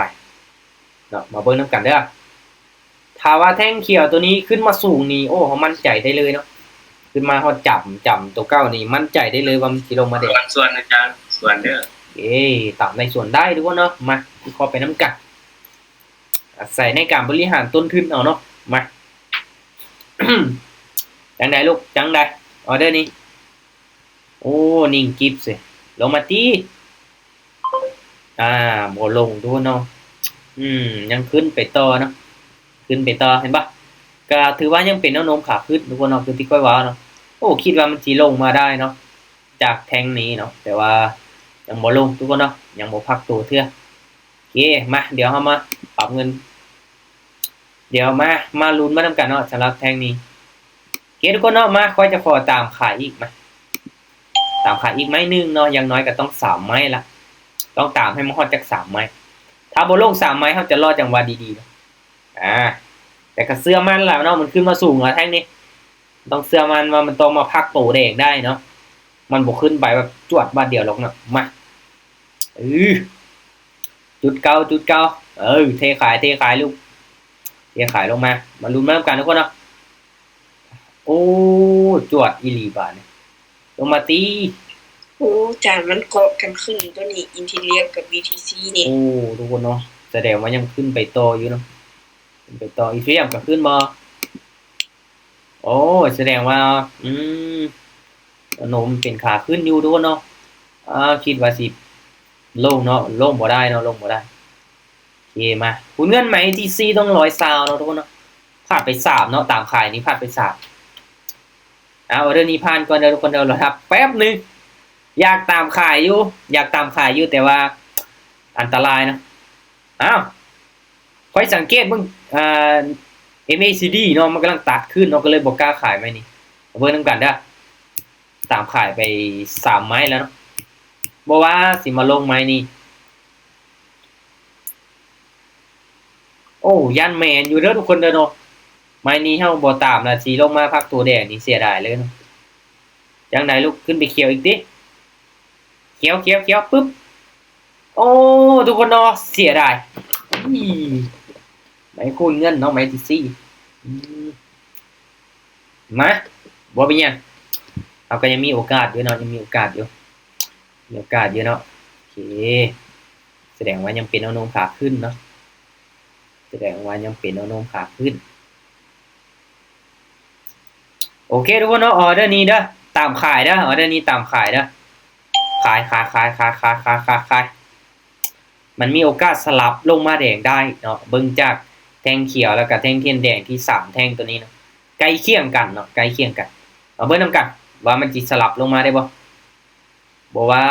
ເນາະ. ມາເບິ່ງນຳກັນເດີ້. ຖ້າວ່າແທ່ງຂຽວໂຕນີ້ຂຶ້ນມາສູງນີ້ ໂອ້ ເຮົາໝັ້ນໃຈໄດ້ເລີຍເນາະ. ຂຶ້ນມາຮອດຈຳ ຈຳໂຕເກົ່ານີ້ ໝັ້ນໃຈໄດ້ເລີຍວ່າມັນຊິລົງມາແດງ. ສວນ ສວນອາຈານ ສວນເດີ້. ເອີ ຕາມໃນສວນໄດ້ທຸກຄົນເນາະ. ມາ ວິເຄາະໄປນຳກັນ. ອາໄສໃນການບໍລິຫານຕົ້ນທຶນເອົາເນາະ. ມາ ຈັ່ງໃດລູກ ຈັ່ງໃດ ອອເດີນີ້? ໂອ້ ນິ່ງກິບເສຍ. ລົງມາຕິ. ອ່າ ບໍ່ລົງທຸກຄົນເນາະ. ອືມ ຍັງຂຶ້ນໄປຕໍ່ເນາະ, ຂຶ້ນໄປຕໍ່ ເຫັນບໍ່? ກະຖືວ່າຍັງເປັນແນວໂນ້ມຂາຂຶ້ນທຸກຄົນເນາະ ຄືທີ່ຂ້ອຍເວົ້າເນາະ. ໂອ້ ຄິດວ່າມັນຊິລົງມາໄດ້ເນາະ ຈາກແທ່ງນີ້ເນາະ, ແຕ່ວ່າຍັງບໍ່ລົງທຸກຄົນເນາະ, ຍັງບໍ່ພັກໂຕເທື່ອ. ໂອເຄ ມາ ດຽວເຮົາມາປັບເງິນ ດຽວມາ ມາລຸ້ນມານຳກັນເນາະ ສຳລັບແທ່ງນີ້. ໂອເຄທຸກຄົນເນາະ, ມາ ຂ້ອຍຈະຂໍຕາມຂາຍອີກ ມາ ຕາມຂາຍອີກໄມ້ໜຶ່ງເນາະ, ຢ່າງໜ້ອຍກໍຕ້ອງສາມໄມ້ລະ, ຕ້ອງຕາມໃຫ້ມັນຮອດຈັກສາມໄມ້. ຖ້າບໍ່ລົງສາມໄມ້ ເຮົາຈະລໍຈັງຫວະດີໆເນາະ. ອ່າ ແຕ່ກໍເຊື່ອໝັ້ນລະເນາະ, ມັນຂຶ້ນມາສູງລະແທ່ງນີ້, ຕ້ອງເຊື່ອໝັ້ນວ່າມັນຕ້ອງມາພັກໂຕແດງໄດ້ເນາະ, ມັນບໍ່ຂຶ້ນໄປແບບຈວດບາດດຽວດອກເນາະ. ມາ ເອີ ຈຸດເກົ່າ ຈຸດເກົ່າ. ເອີ ເທຂາຍ ເທຂາຍລູກ ເທຂາຍລົງມາ. ມາລຸ້ນມານຳກັນທຸກຄົນເນາະ. ໂອ້ ຈວດອີ່ຫຼີບາດນີ້. ລົງມາຕິ. ໂອ້ ຈານມັນເກາະກັນຂຶ້ນຕົວນີ້ ອີເທີຣຽມກັບ ບີທີຊີ ນີ້. ໂອ້ ທຸກຄົນເນາະ, ສະແດງວ່າຍັງຂຶ້ນໄປຕໍ່ຢູ່ເນາະ, ຂຶ້ນໄປຕໍ່. ອີເທີຣຽມກໍຂຶ້ນບໍ່? ໂອ້ ສະແດງວ່າ ອືມ ໂນ້ມເປັນຂາຂຶ້ນຢູ່ທຸກຄົນເນາະ. ອ່າ ຄິດວ່າຊິລົງເນາະ, ລົງບໍ່ໄດ້ເນາະ, ລົງບໍ່ໄດ້. ໂອເຄ ມາ ຄູນເງິນໄມ້ທີສີ່ຕ້ອງຮ້ອຍຊາວເນາະທຸກຄົນເນາະ. ພາດໄປສາມເນາະ, ຕາມຂາຍນີ້ພາດໄປສາມ. ອ່າ ອອເດີນີ້ຜ່ານກ່ອນເດີທຸກຄົນເດີ, ລໍຖ້າແປັບໜຶ່ງ. ຢາກຕາມຂາຍຢູ່ ຢາກຕາມຂາຍຢູ່ ແຕ່ວ່າອັນຕະລາຍເນາະ. ອ້າວ ຂ້ອຍສັງເກດເບິ່ງ ອ່າ ເອັມເອຊີດີເນາະ, ມັນກຳລັງຕັດຂຶ້ນເນາະ, ກໍເລີຍບໍ່ກ້າຂາຍໄມ້ນີ້. ມາເບິ່ງນຳກັນເດີ. ຕາມຂາຍໄປສາມໄມ້ແລ້ວເນາະ, ບໍ່ວ່າຊິມາລົງໄມ້ນີ້. ໂອ້ ຢ້ານແມ່ນຢູ່ເດີທຸກຄົນເດີເນາະ, ໄມ້ນີ້ເຮົາບໍ່ຕາມລະ ຊິລົງມາພັກໂຕແດງນີ້ເສຍດາຍເລີຍເນາະ. ຈັ່ງໃດລູກ ຂຶ້ນໄປຂຽວອີກຕິ. ຂຽວ ຂຽວ ຂຽວ ປຶບ. ໂອ້ ທຸກຄົນເນາະ ເສຍດາຍ. ອີ ໄມ້ຄູນເງິນເນາະ ໄມ້ທີສີ່. ອືມ ມາ ບໍ່ເປັນຫຍັງ, ເຮົາກໍຍັງມີໂອກາດຢູ່ເນາະ, ຍັງມີໂອກາດຢູ່ ມີໂອກາດຢູ່ເນາະ. ໂອເຄ ສະແດງວ່າຍັງເປັນແນວໂນ້ມຂາຂຶ້ນເນາະ, ສະແດງວ່າຍັງເປັນແນວໂນ້ມຂາຂຶ້ນ. ໂອເຄທຸກຄົນເນາະ, ອອເດີນີ້ເດີ ຕາມຂາຍເດີ, ອອເດີນີ້ຕາມຂາຍເດີ. ຂາຍ ຂາຍ ຂາຍ ຂາຍ ຂາຍ ຂາຍ ຂາຍ ຂາຍ. ມັນມີໂອກາດສະຫຼັບລົງມາແດງໄດ້ເນາະ, ເບິ່ງຈາກແທ່ງຂຽວ ແລ້ວກະແທ່ງທຽນແດງທີ່ສາມແທ່ງໂຕນີ້ເນາະ, ໃກ້ຄຽງກັນເນາະ, ໃກ້ຄຽງກັນ. ມາເບິ່ງນຳກັນວ່າມັນຊິສະຫຼັບລົງມາໄດ້ບໍ່? ບໍ່ວ່າ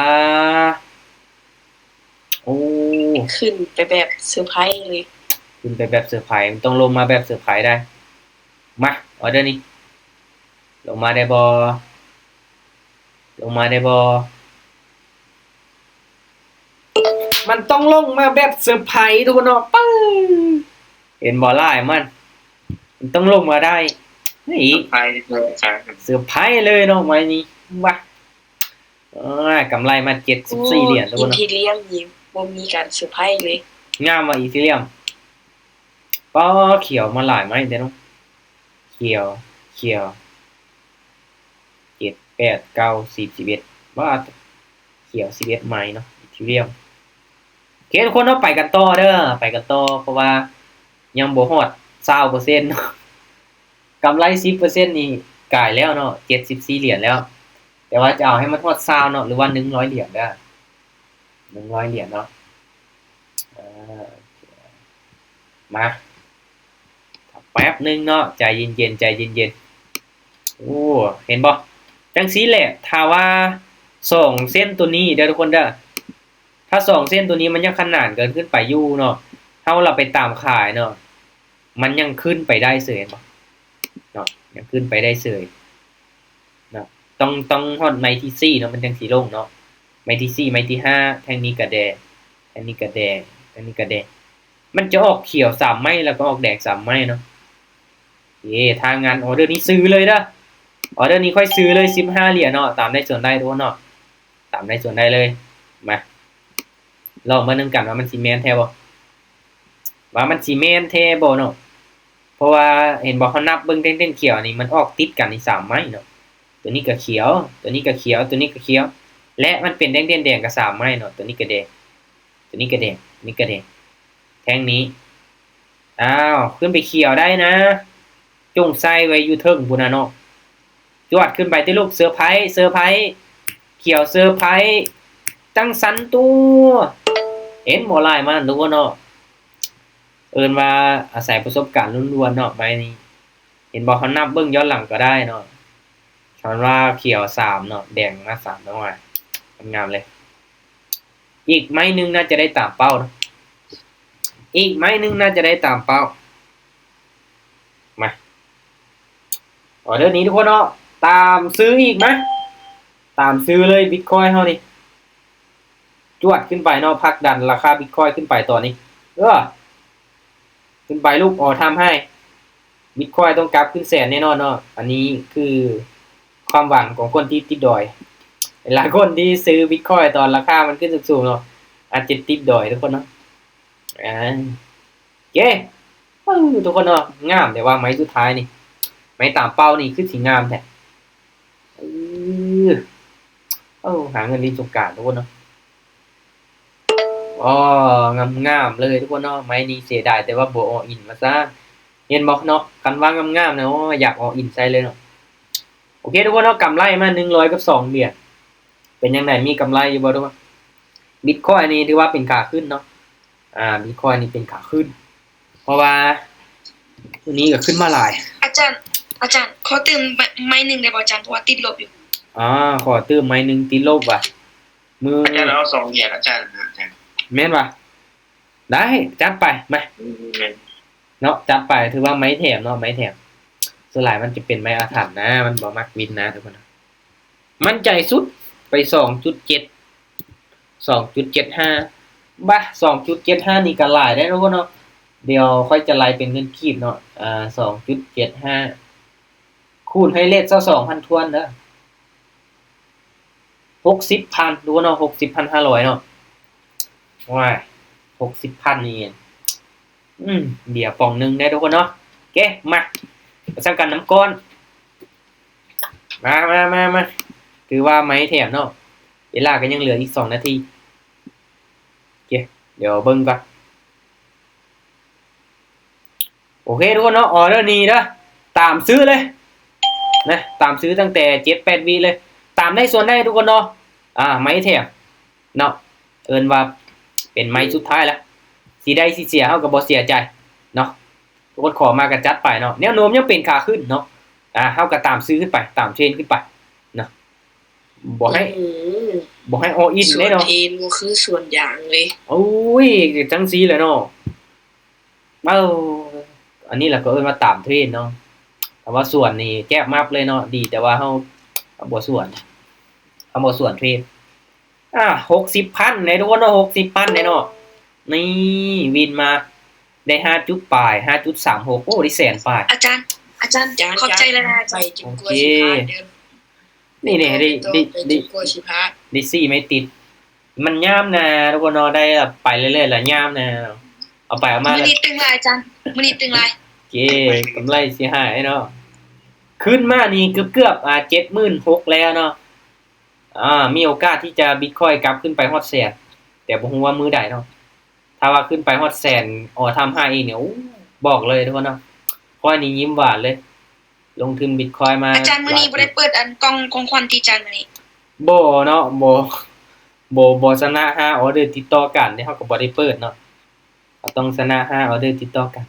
ໂອ້ ຂຶ້ນໄປແບບເຊີໄພເລີຍ, ຂຶ້ນໄປແບບເຊີໄພ, ມັນຕ້ອງລົງມາແບບເຊີໄພໄດ້. ມາ ອອເດີນີ້ ລົງມາໄດ້ບໍ່? ລົງມາໄດ້ບໍ່? ມັນຕ້ອງລົງມາແບບເຊີໄພທຸກຄົນເນາະ. ປຶ້ງ ເຫັນບໍ່ ລາຍມັນ ມັນຕ້ອງລົງມາໄດ້. ນີ້ ເຊີໄພເລີຍ ເຊີໄພເລີຍເນາະ ໄມ້ນີ້. ວ່າ ເອີຍ ກຳໄລມາເຈັດສິບສີ່ຫຼຽນ ໂອ້ ທຸກຄົນເນາະ. ອີເທີຣຽມນີ້ບໍ່ມີການເຊີໄພເລີຍ. ງາມວ່າອີເທີຣຽມ. ປ້າ ຂຽວມາຫຼາຍໄມ້ແທ້ເນາະ. ຂຽວ ຂຽວ ເຈັດ ແປດ ເກົ້າ ສິບ ສິບເອັດ ບາດ ຂຽວສິບເອັດໄມ້ເນາະ ອີເທີຣຽມ. ໂອເຄທຸກຄົນເນາະ ໄປກັນຕໍ່ເດີ ໄປກັນຕໍ່ ເພາະວ່າຍັງບໍ່ຮອດຊາວເປີເຊັນເນາະ. ກຳໄລສິບເປີເຊັນນີ້ກາຍແລ້ວເນາະ ເຈັດສິບສີ່ຫຼຽນແລ້ວ. ແຕ່ວ່າຈະເອົາໃຫ້ມັນຮອດຊາວເນາະ ຫຼືວ່າໜຶ່ງຮ້ອຍຫຼຽນເດີ ໜຶ່ງຮ້ອຍຫຼຽນເນາະ. ເອີ ມາ ຖ້າແປັບໜຶ່ງເນາະ ໃຈເຢັນໆ ໃຈເຢັນໆ. ໂອ້ ເຫັນບໍ່? ຈັ່ງຊີ້ແຫຼະ ຖ້າວ່າສອງເສັ້ນໂຕນີ້ເດີທຸກຄົນເດີ ຖ້າສອງເສັ້ນໂຕນີ້ມັນຍັງຂະໜານກັນຂຶ້ນໄປຢູ່ເນາະ ເຮົາລະໄປຕາມຂາຍເນາະ ມັນຍັງຂຶ້ນໄປໄດ້ເສີຍ ເຫັນບໍ່ເນາະ? ຍັງຂຶ້ນໄປໄດ້ເສີຍເນາະ. ຕ້ອງ ຕ້ອງຮອດໄມ້ທີສີ່ເນາະ ມັນຈັ່ງຊິລົງເນາະ. ໄມ້ທີສີ່ ໄມ້ທີຫ້າ ແທ່ງນີ້ກະແດງ ແທ່ງນີ້ກະແດງ ແທ່ງນີ້ກະແດງ. ມັນຈະອອກຂຽວສາມໄມ້ ແລ້ວກໍອອກແດງສາມໄມ້ເນາະ. ເອ ຖ້າງານອໍເດີນີ້ຊື້ເລີຍເດີ. ອໍເດີນີ້ຂ້ອຍຊື້ເລີຍ ສິບຫ້າຫຼຽນເນາະ. ຕາມໄດ້ສ່ວນໄດ້ທຸກຄົນເນາະ. ຕາມໄດ້ສ່ວນໄດ້ເລີຍ. ມາ ລອງເບິ່ງນຳກັນວ່າມັນຊິແມ່ນແທ້ບໍ່ ວ່າມັນຊິແມ່ນແທ້ບໍ່ເນາະ. ເພາະວ່າເຫັນບໍ່ ເຮົານັບເບິ່ງແທ່ງໆຂຽວນີ້ ມັນອອກຕິດກັນນີ້ສາມໄມ້ເນາະ. ຕົວນີ້ກໍຂຽວ ຕົວນີ້ກໍຂຽວ ຕົວນີ້ກໍຂຽວ ແລະ ມັນເປັນແທ່ງໆແດງກໍສາມໄມ້ເນາະ. ຕົວນີ້ກໍແດງ ຕົວນີ້ກໍແດງ ຕົວນີ້ກໍແດງ ແທ່ງນີ້ ອ້າວ ຂຶ້ນໄປຂຽວໄດ້ນະ. ຈົ່ງໃສ່ໄວ້ຢູ່ເທິງພຸ້ນນະເນາະ. ຈວດຂຶ້ນໄປຕິລູກ ເຊີໄພ ເຊີໄພ ຂຽວເຊີໄພ ຈັ່ງຊັ້ນຕົວະ. ເຫັນບໍ່ ຫຼາຍມາກທຸກຄົນເນາະ. ເອີ້ນວ່າອາໄສປະສົບການລ້ວນໆເນາະ ໄມ້ນີ້. ເຫັນບໍ່ ເຮົານັບເບິ່ງຍ້ອນຫຼັງກໍໄດ້ເນາະ. ຄັນວ່າຂຽວສາມເນາະ ແດງມາສາມເນາະ ງາມເລີຍ. ອີກໄມ້ໜຶ່ງໜ້າຈະໄດ້ຕາມເປົ້າເນາະ. ອີກໄມ້ໜຶ່ງໜ້າຈະໄດ້ຕາມເປົ້າ. ມາ ອໍເດີນີ້ທຸກຄົນເນາະ ຕາມຊື້ອີກ ມາ ຕາມຊື້ເລີຍ ບິດຄອຍເຮົານີ້. ຈວດຂຶ້ນໄປເນາະ ຜັກດັນລາຄາບິດຄອຍຂຶ້ນໄປຕອນນີ້ ເອີ ຂຶ້ນໄປລູກ ອໍທຳໃຫ້ ບິດຄອຍຕ້ອງກັບຂຶ້ນແສນແນ່ນອນເນາະ. ອັນນີ້ຄືຄວາມຫວັງຂອງຄົນທີ່ຕິດດອຍ. ຫຼາຍຄົນທີ່ຊື້ບິດຄອຍຕອນລາຄາມັນຂຶ້ນສູງໆເນາະ ອາດຈະຕິດດອຍທຸກຄົນເນາະ. ອາ ເກ ເອີ ທຸກຄົນເນາະ ງາມແຕ່ວ່າໄມ້ສຸດທ້າຍນີ້ ໄມ້ຕາມເປົ້ານີ້ຄືຊິງາມແທ້. ເອີ ເອົາ ຫາເງິນຫຼິ້ນສົງການທຸກຄົນເນາະ. ອໍ ງາມໆເລີຍທຸກຄົນເນາະ. ໄມ້ນີ້ເສຍດາຍແຕ່ວ່າບໍ່ອໍອິນວ່າຊັ້ນ. ເຫັນບໍ່ເນາະ ຄັນວ່າງາມໆນະ ໂອ້ ຢາກອໍອິນໃສ່ເລີຍເນາະ. ໂອເຄທຸກຄົນເນາະ ກຳໄລມາໜຶ່ງຮ້ອຍກັບສອງຫຼຽນ. ເປັນຈັ່ງໃດ ມີກຳໄລຢູ່ບໍ່ທຸກຄົນ? ບິດຄອຍນີ້ຖືວ່າເປັນຂາຂຶ້ນເນາະ. ອາ ບິດຄອຍນີ້ເປັນຂາຂຶ້ນ ເພາະວ່າມື້ນີ້ກໍຂຶ້ນມາຫຼາຍ. ອາຈານ ອາຈານ ຂໍຕື່ມໄມ້ໜຶ່ງໄດ້ບໍ່ອາຈານ? ເພາະວ່າຕິດລົບຢູ່. ອໍ ຂໍຕື່ມໄມ້ໜຶ່ງຕິດລົບຫວາ? ມື້ ອາຈານເອົາສອງຫຼຽນອາຈານ. ແມ່ນຫວາ? ໄດ້ ຈັດໄປ ມາ ແມ່ນ ເນາະ ຈັດໄປ ຖືວ່າໄມ້ແຖມເນາະ ໄມ້ແຖມ. ສ່ວນຫຼາຍມັນຈະເປັນໄມ້ອາຖັນນະ ມັນບໍ່ມັກວິນນະທຸກຄົນ. ໝັ້ນໃຈສຸດໄປສອງຈຸດເຈັດ ສອງຈຸດເຈັດຫ້າ. ບາ ສອງຈຸດເຈັດຫ້ານີ້ກໍຫຼາຍໄດ້ທຸກຄົນເນາະ. ດຽວຂ້ອຍຈະໄລ່ເປັນເງິນກີບເນາະ ອາ ສອງຈຸດເຈັດຫ້າ ຄູນໃຫ້ເລດຊາວສອງພັນຖ້ວນເດີ ຫົກສິບພັນທຸກຄົນເນາະ ຫົກສິບພັນຫ້າຮ້ອຍເນາະ. ໂອ້ຍ ຫົກສິບພັນນີ້ ອືມ ເບຍປ່ອງໜຶ່ງໄດ້ທຸກຄົນເນາະ. ໂອເຄ ມາ ປະສານກັນນຳກ່ອນ. ມາ ມາ ມາ ມາ ຖືວ່າໄມ້ແຖມເນາະ. ເວລາກໍຍັງເຫຼືອອີກສອງນາທີ. ໂອເຄ ດຽວເບິ່ງກ່ອນ. ໂອເຄທຸກຄົນເນາະ ອໍເດີນີ້ເດີ ຕາມຊື້ເລີຍນະ ຕາມຊື້ຕັ້ງແຕ່ເຈັດແປດວິເລີຍ. ຕາມໄດ້ສ່ວນໄດ້ທຸກຄົນເນາະ. ອາ ໄມ້ແຖມເນາະ ເອີ້ນວ່າເປັນໄມ້ສຸດທ້າຍລະ ຊິໄດ້ຊິເສຍເຮົາກໍບໍ່ເສຍໃຈເນາະ. ທຸກຄົນຂໍມາກໍຈັດໄປເນາະ. ແນວໂນ້ມຍັງເປັນຂາຂຶ້ນເນາະ. ອາ ເຮົາກໍຕາມຊື້ຂຶ້ນໄປ ຕາມເທຣນຂຶ້ນໄປເນາະ. ບໍ່ໃຫ້ ອືມ ບໍ່ໃຫ້ອໍອິນເດ້ເນາະ. ສວນເທຣນບໍ່ຄືສວນຢາງເລີຍ. ໂອ້ຍ ຈັ່ງຊີ້ແຫຼະເນາະ. ເອົ້າ ອັນນີ້ລະກໍເອີ້ນວ່າຕາມເທຣນເນາະ. ແຕ່ວ່າສວນນີ້ແຈບມັບເລີຍເນາະ. ດີແຕ່ວ່າເຮົາ ເຮົາບໍ່ສວນ ເຮົາບໍ່ສວນເທຣນ. ອາ ຫົກສິບພັນເດ້ທຸກຄົນເນາະ ຫົກສິບພັນເດ້ເນາະ. ນີ້ວິນມາໄດ້ຫ້າຈຸດປາຍ ຫ້າຈຸດສາມຫົກ ໂອ້ ໄດ້ແສນປາຍ. ອາຈານ ອາຈານ ຂອບໃຈຫຼາຍໆ ໄປຈົນກວ່າຊິຜ່ານເດີ. ນີ້ ນີ້ ໄດ້ ໄດ້ ໄດ້ສີ່ໄມ້ຕິດ. ມັນຍາມນະທຸກຄົນເນາະ ໄດ້ໄປເລື້ອຍໆລະຍາມນະ. ເອົາໄປເອົາມາ ມື້ນີ້ຕຶງຫຼາຍອາຈານ ມື້ນີ້ຕຶງຫຼາຍ. ເກ ກຳໄລເສຍຫາຍເນາະ. ຂຶ້ນມານີ້ເກືອບໆ ອາ ເຈັດໝື່ນຫົກແລ້ວເນາະ. ອາ ມີໂອກາດທີ່ຈະບິດຄອຍກັບຂຶ້ນໄປຮອດແສນ ແຕ່ບໍ່ຮູ້ວ່າມື້ໃດເນາະ. ຖ້າວ່າຂຶ້ນໄປຮອດແສນ ອໍທຳຫ້າອີກນີ້ ໂອ້ ບອກເລີຍທຸກຄົນເນາະ ຂ້ອຍນີ້ຍິ້ມຫວານເລີຍ. ລົງທຶນບິດຄອຍມາ. ອາຈານ ມື້ນີ້ບໍ່ໄດ້ເປີດອັນກ່ອງຂອງຂວັນຕິອາຈານມື້ນີ້? ບໍ່ເນາະ ບໍ່ ບໍ່ ບໍ່ຊະນະຫ້າອໍເດີຕິດຕໍ່ກັນເດ້ ເຮົາກໍບໍ່ໄດ້ເປີດເນາະ. ເຮົາຕ້ອງຊະນະຫ້າອໍເດີຕິດຕໍ່ກັນ.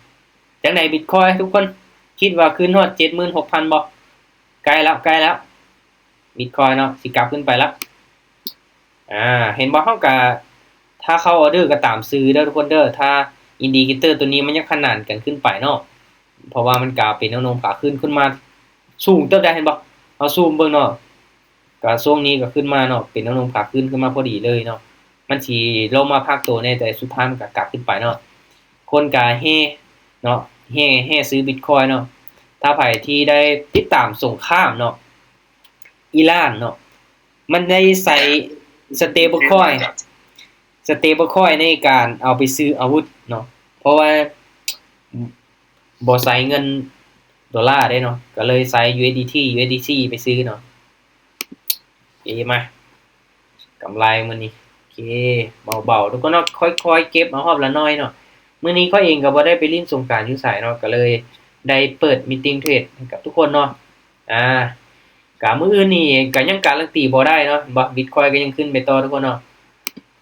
ຈັ່ງໃດບິດຄອຍທຸກຄົນ ຄິດວ່າຂຶ້ນຮອດເຈັດໝື່ນຫົກພັນບໍ່? ໃກ້ແລ້ວ ໃກ້ແລ້ວ ບິດຄອຍເນາະ ຊິກັບຂຶ້ນໄປແລ້ວ. ອາ ເຫັນບໍ່ ເຮົາກະ ຖ້າເຂົ້າອໍເດີກໍຕາມຊື້ເດີທຸກຄົນເດີ. ຖ້າອິນດິເຄເຕີຕົວນີ້ມັນຍັງຂະໜານກັນຂຶ້ນໄປເນາະ ເພາະວ່າມັນກະເປັນແນວໂນ້ມຂາຂຶ້ນຂຶ້ນມາສູງເຕີບໄດ໋. ເຫັນບໍ່ ເຮົາຊູມເບິ່ງເນາະ ກະຊ່ວງນີ້ກໍຂຶ້ນມາເນາະ ເປັນແນວໂນ້ມຂາຂຶ້ນຂຶ້ນມາພໍດີເລີຍເນາະ. ມັນຊິລົງມາພັກໂຕແດ່ ແຕ່ສຸດທ້າຍມັນກໍກັບຂຶ້ນໄປເນາະ. ໂຄ ຄົນກະແຫ່ເນາະ ແຫ່ ແຫ່ຊື້ບິດຄອຍເນາະ. ຖ້າໃຜທີ່ໄດ້ຕິດຕາມສົງຄາມເນາະ ອີຣານເນາະ ມັນໄດ້ໃຊ້ stable coin stable coin ໃນການເອົາໄປຊື້ອາວຸດເນາະ ເພາະວ່າບໍ່ໃຊ້ເງິນໂດລາເດ້ເນາະ ກໍເລີຍໃຊ້ USDT USDC ໄປຊື້ເນາະ. ເອ ມາ ກຳໄລມື້ນີ້ ໂອເຄ ເບົາໆ ທຸກຄົນເນາະ ຄ່ອຍໆເກັບເອົາຮອບລະໜ້ອຍເນາະ. ມື້ນີ້ຂ້ອຍເອງກໍບໍ່ໄດ້ໄປຫຼິ້ນສົງການຢູ່ໃສເນາະ ກໍເລີຍໄດ້ເປີດ meeting trade ໃຫ້ກັບທຸກຄົນເນາະ. ອາ ກະມື້ອື່ນນີ້ກະຍັງກາລັນຕີບໍ່ໄດ້ເນາະ ເຫັນບໍ່ ບິດຄອຍກໍຍັງຂຶ້ນໄປຕໍ່ ທຸກຄົນເນາະ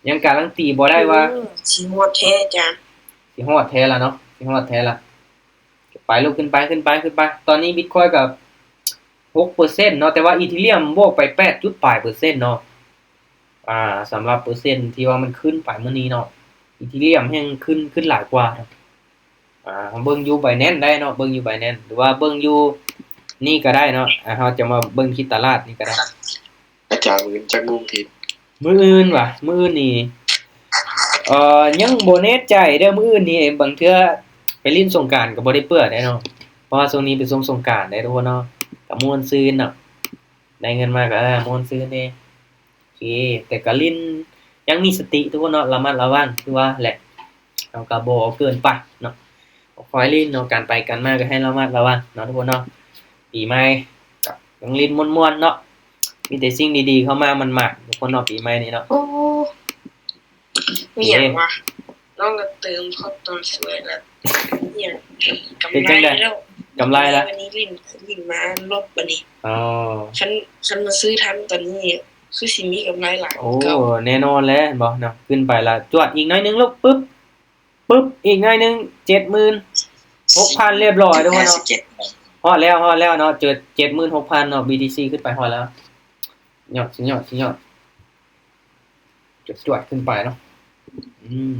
ຍັງກາລັນຕີບໍ່ໄດ້ວ່າ ອືມ ຊິຮອດແທ້ຈ້າ ຊິຮອດແທ້ລະເນາະ ຊິຮອດແທ້ລະ. ໄປລູກ ຂຶ້ນໄປ ຂຶ້ນໄປ ຂຶ້ນໄປ. ຕອນນີ້ບິດຄອຍກໍຫົກເປີເຊັນເນາະ ແຕ່ວ່າອີເທີຣຽມບວກໄປແປດຈຸດປາຍເປີເຊັນເນາະ. ອາ ສຳລັບເປີເຊັນທີ່ວ່າມັນຂຶ້ນໄປມື້ນີ້ເນາະ ອີເທີຣຽມແຮ່ງຂຶ້ນ ຂຶ້ນຫຼາຍກວ່າ. ອາ ເບິ່ງຢູ່ Binance ໄດ້ເນາະ ເບິ່ງຢູ່ Binance ຫຼືວ່າເບິ່ງຢູ່ນີ້ກໍໄດ້ເນາະ. ອາ ເຮົາຈະມາເບິ່ງທີ່ຕະຫຼາດນີ້ກໍໄດ້. ອາຈານ ມື້ອື່ນຈັກໂມງທິດ? ມື້ອື່ນຫວາ? ມື້ອື່ນນີ້ ເອີ ຍັງບໍ່ແນ່ໃຈເດີ້. ມື້ອື່ນນີ້ບາງເທື່ອໄປຫຼິ້ນສົງການກໍບໍ່ໄດ້ເປີດເດ້ເນາະ ເພາະວ່າຊ່ວງນີ້ເປັນຊ່ວງສົງການເດ້ ທຸກຄົນເນາະ ກໍມ່ວນຊື່ນເນາະ ໄດ້ເງິນມາກໍ ເອີ ມ່ວນຊື່ນເດ້. ໂອເຄ ແຕ່ກໍຫຼິ້ນ ຍັງມີສະຕິ ທຸກຄົນເນາະ ລະມັດລະວັງ ຄືວ່າແຫຼະ ເຮົາກໍບໍ່ເກີນໄປເນາະ ຄ່ອຍຫຼິ້ນເນາະ ການໄປການມາກໍໃຫ້ລະມັດລະວັງເນາະ ທຸກຄົນເນາະ. ປີໃໝ່ກໍຕ້ອງຫຼິ້ນມ່ວນໆເນາະ ມີແຕ່ສິ່ງດີໆເຂົ້າມາ ມັນມາ ທຸກຄົນເນາະ ປີໃໝ່ນີ້ເນາະ. ໂອ້ ມີຫຍັງວະ ນ້ອງກໍຕື່ມເຂົ້າຕອນສວຍແລ້ວ ມີຫຍັງ ກຳໄລແລ້ວ ກຳໄລແລ້ວ ວັນນີ້ຫຼິ້ນ ຫຼິ້ນມາລົດບັດນີ້. ອໍ ຄັນ ຄັນມາຊື້ທັນຕອນນີ້ ຄືຊິມີກຳໄລຫຼາຍ. ໂອ້ ແນ່ນອນແຫຼະ ເຫັນບໍ່ເນາະ ຂຶ້ນໄປລະ ຈວດອີກໜ້ອຍໜຶ່ງລູກ ປຶບ ປຶບ ອີກໜ້ອຍໜຶ່ງ ເຈັດໝື່ນຫົກພັນ ຮຽບຮ້ອຍ ທຸກຄົນເນາະ. ຮອດແລ້ວ ຮອດແລ້ວເນາະ ເຈັດ ເຈັດໝື່ນຫົກພັນເນາະ ບີທີຊີ ຂຶ້ນໄປຮອດແລ້ວ. ຍອດ ສຸດຍອດ ສຸດຍອດ ຈວດໆຂຶ້ນໄປເນາະ. ອືມ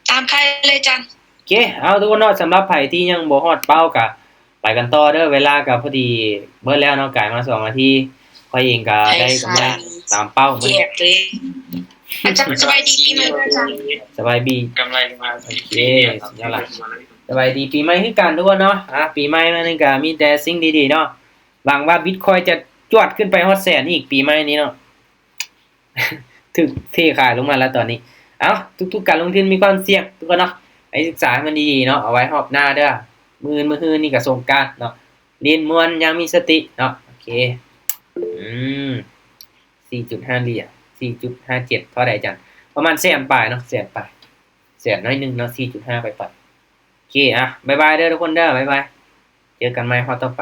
ຕາມຄາດເລີຍຈານ. ໂອເຄ ເອົາ ທຸກຄົນເນາະ ສຳລັບໃຜທີ່ຍັງບໍ່ຮອດເປົ້າກະ ໄປກັນຕໍ່ເດີ້ ເວລາກໍພໍດີເບິດແລ້ວເນາະ ກາຍມາສອງນາທີ ຂ້ອຍເອງກໍໄດ້ກຳໄລຕາມເປົ້າມື້ນີ້. ອາຈານ ສະບາຍດີປີໃໝ່ອາຈານ. ສະບາຍດີ ກຳໄລມາ. ໂອເຄ ສະບາຍດີປີໃໝ່ຄືກັນທຸກຄົນເນາະ. ອາ ປີໃໝ່ມານີ້ກໍມີແຕ່ສິ່ງດີໆເນາະ ຫວັງວ່າບິດຄອຍຈະຈວດຂຶ້ນໄປຮອດແສນອີກປີໃໝ່ນີ້ເນາະ. ຖືກເທຂາຍລົງມາແລ້ວຕອນນີ້. ເອົ້າ ທຸກໆການລົງທຶນມີຄວາມສ່ຽງທຸກຄົນເນາະ ໃຫ້ສຶກສາໃຫ້ມັນດີໆເນາະ ເອົາໄວ້ຮອບໜ້າເດີ້. ມື້ອື່ນ ມື້ຮືນີ້ກໍສົງການເນາະ ຫຼິ້ນມ່ວນຢ່າງມີສະຕິເນາະ. ໂອເຄ ອືມ ສີ່ຈຸດຫ້າຫຼຽນ ສີ່ຈຸດຫ້າເຈັດ ເທົ່າໃດຈັງ? ປະມານແສນປາຍເນາະ ແສນປາຍ ແສນໜ້ອຍໜຶ່ງເນາະ ສີ່ຈຸດຫ້າປາຍໆ. ໂອເຄ ອ່ະ ບາຍບາຍເດີ້ທຸກຄົນເດີ້ ບາຍບາຍ ເຈີກັນໃໝ່ຮອດຕໍ່ໄປ.